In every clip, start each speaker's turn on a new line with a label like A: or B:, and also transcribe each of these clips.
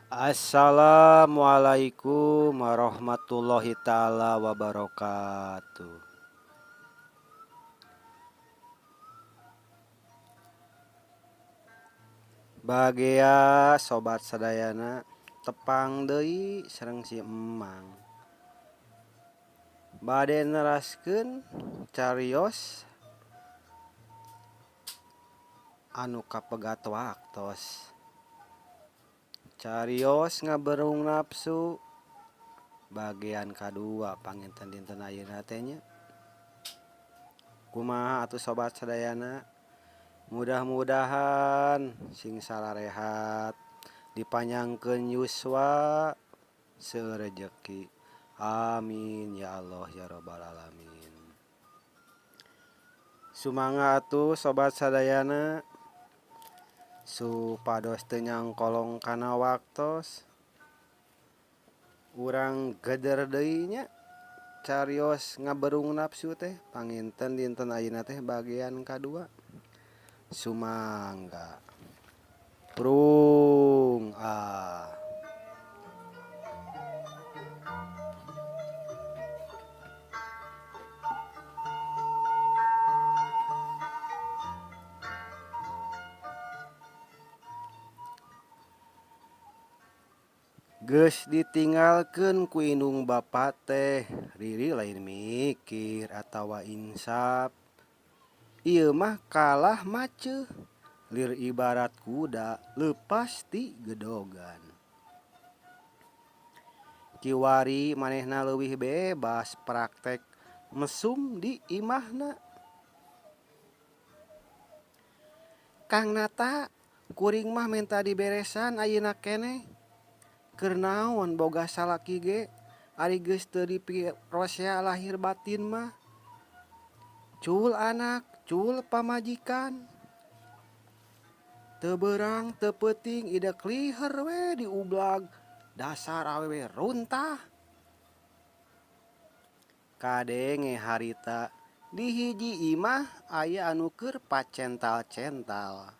A: Assalamualaikum warahmatullahi taala wabarakatuh. Bagea sobat sadayana tepang deui sareng si Emang. Bade neraskeun carios anu kapegat waktos. Carios ngaberung napsu bagian kadua panginten dinten ayeuna teh nya. Kumaha atuh sobat sadayana mudah-mudahan sing sararehat dipanjangkeun yuswa seueur rejeki amin ya Allah ya robbal alamin. Sumangga atuh sobat sadayana supados teu nyangkolong kana waktos urang geder deui nya carios ngaberung napsu teh panginten dinten ayeuna teh bagian kadua sumangga prung ah. Geus ditinggalkeun ku indung bapa teh Riri lain mikir atawa insaf. Ieu mah kalah maceuh lir ibarat kuda leupas ti gedogan. Kiwari manehna leuwih bebas praktek mesum di imahna. Kang Nata kuring mah menta diberesan ayeuna keneh. Keur naon boga salaki ge ari geus teu dipirosea lahir batin mah. Cul anak, cul pamajikan. Teu beurang teu peuting idek liher we diublag dasar awewe runtah. Kadenge harita di hiji imah aya anu keur pacental-cental.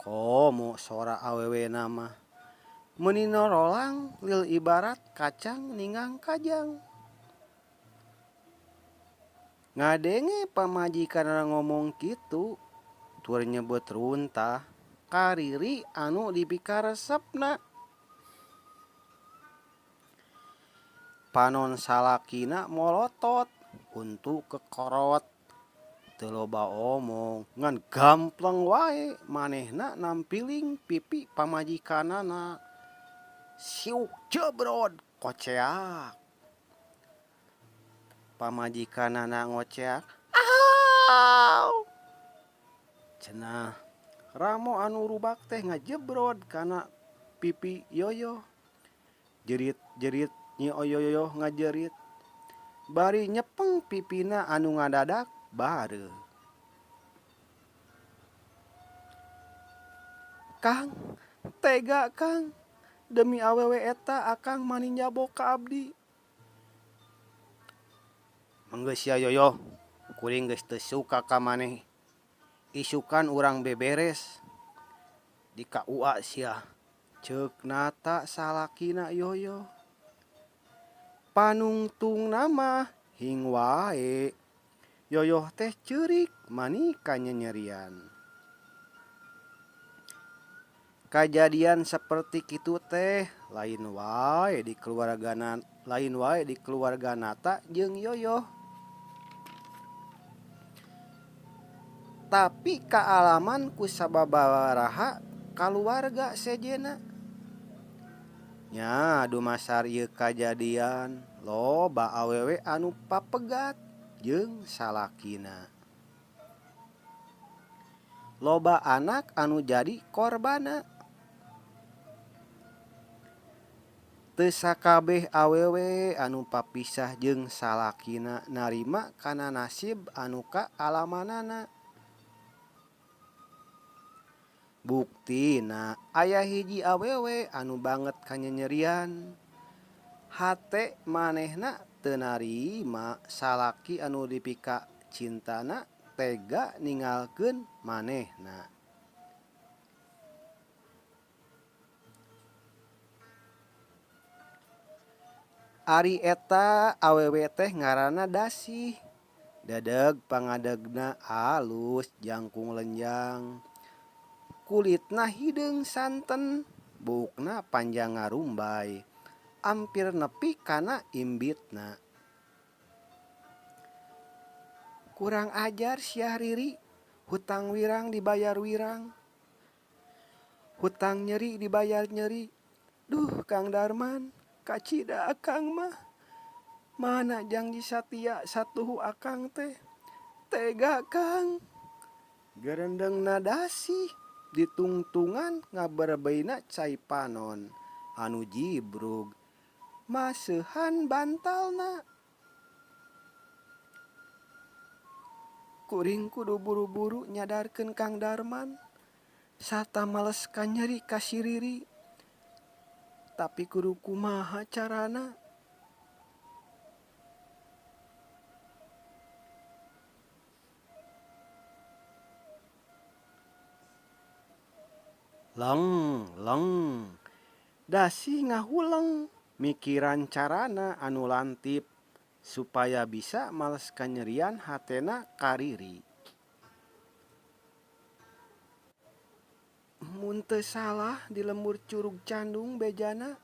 A: Komo sora awewena mah meuni norolang lil ibarat kacang ninggang kajang. Ngadenge pamajikanna ngomong kitu tur nyebut runtah ka Riri anu dipikaresepna. Panon salakina molotot untu kekorot teu loba omong ngan gampleng wae manehna nampiling pipi pamajikanana. Siuk jebrod koceak. Pamajikanana ngoceak aw. Cenah ramo anu rubak teh ngajebrod kana pipi Yoyo. Jerit-jerit Nyi Oyoyoh ngajerit bari nyepeng pipina anu ngadadak bareuh. Kang, tega Kang, demi awewe eta akang mani nyabok ka abdi. Manggeus sia Yoyoh, kuring geus teu suka ka maneh. Isukan urang beberes di KUA sia. Ceuk Nata salakina Yoyoh. Panungtungna mah hing wae. Yoyoh teh ceurik mani kanyanyerian. Kajadian saperti kitu teh lain wae di keluarga lain wae di keluarga Nata jeung Yoyoh. Tapi kaalaman ku sababaraha kaluarga sejenna. Nya dumasar ieu kajadian loba awewe anu papegat jeung salakina. Loba anak anu jadi korbana. Teu sakabeh awewe anu papisah jeung salakina narima kana nasib anu kaalamanana. Buktina aya hiji awewe anu banget kanyanyerian. Hate manehna teu narima salaki anu dipika cintana tega ninggalkeun manehna. Ari eta awewe teh ngaranna Dasih. Dedeg pangadegna alus jangkung lenjang. Kulitna hideung santen, buukna panjang ngarumbay ampir nepi kana imbitna. Kurang ajar sia Riri, hutang wirang dibayar wirang. Hutang nyeri dibayar nyeri. Duh Kang Darman, kacida akang mah. Mana jangji satia satuhu akang teh. Tega Kang. Gerendengna Dasih ditungtungan ngaberebeina cai panon anu jibrug maseuhan bantalna. Kuring kudu buru-buru nyadarkeun Kang Darman sarta males kanyeri ka si Riri. Tapi kudu kumaha carana. Leng leng Dasih ngahuleng mikiran carana anu lantip supaya bisa males kanyerian hatena ka Riri. Mun teu salah di lembur Curug Candung bejana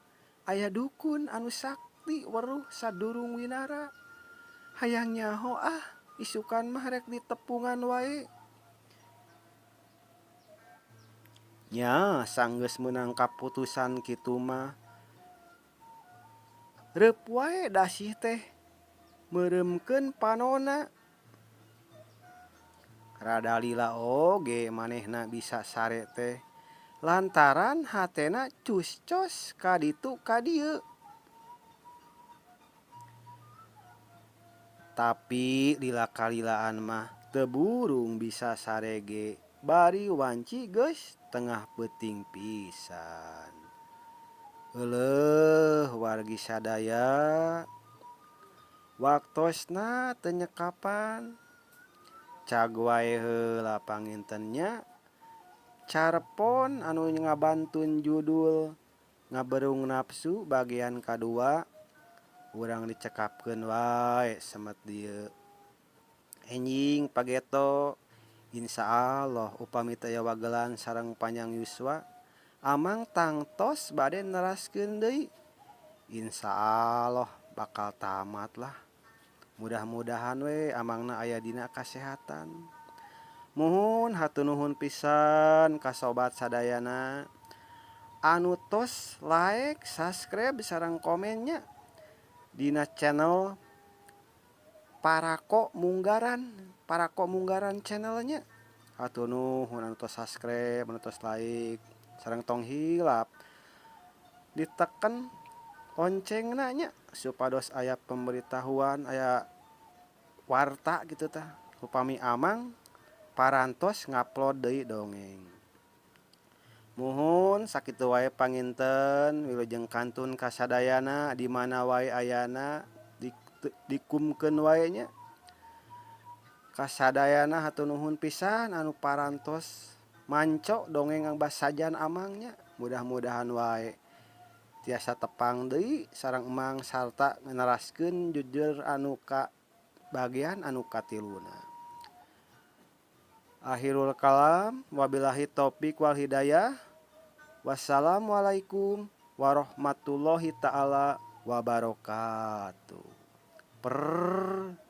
A: aya dukun anu sakti weruh sadurung winara. Hayang nyaho ah isukan mah rek ditepungan wae. Nya sanggeus meunang kaputusan kitu mah reup wae Dasih teh meureumkeun panonna. Rada lila oge manehna bisa sare teh lantaran hatena cus-cos ka ditu ka dieu. Tapi lila kalilaan mah teu burung bisa sare ge bari wanci geus tengah peuting pisan. Euleuh wargi sadaya waktosna teu nyekapan. Cag wae heula panginten nya carepon anu ngabantun judul Ngaberung Nafsu bagian kadua urang dicekapkeun wae semet dieu. Enjing pageto Insya Allah upami teu aya wagelan sareng panjang yuswa amang tangtos bade neraskeun deui. Insya Allah bakal tamat lah. Mudah-mudahan we amangna aya dina kasehatan. Muhun hatur nuhun pisan ka sobat sadayana anu tos like, subscribe sareng komen nya dina channel Parako Munggaran, Parako Munggaran channelnya. Hatur nuhun anu tos subscribe, anu tos like, sareng tong hilap diteken loncengna nya supados aya pemberitahuan, aya warta gitu tah upami amang parantos ngupload deui dongeng. Muhun sakitu wae panginten wilujeng kantun kasadayana di mana wae ayana dikumkeun wae nya. Kasadayana hatur nuhun pisan anu parantos manco dongeng basajan amang nya. Mudah-mudahan wae tiasa tepang deui sareng emang sarta neraskeun jujur anu ka bagian anu katiluna. Akhirul kalam wabillahi taufik wal hidayah. Wassalamualaikum warahmatullahi taala wabarakatuh. Permios.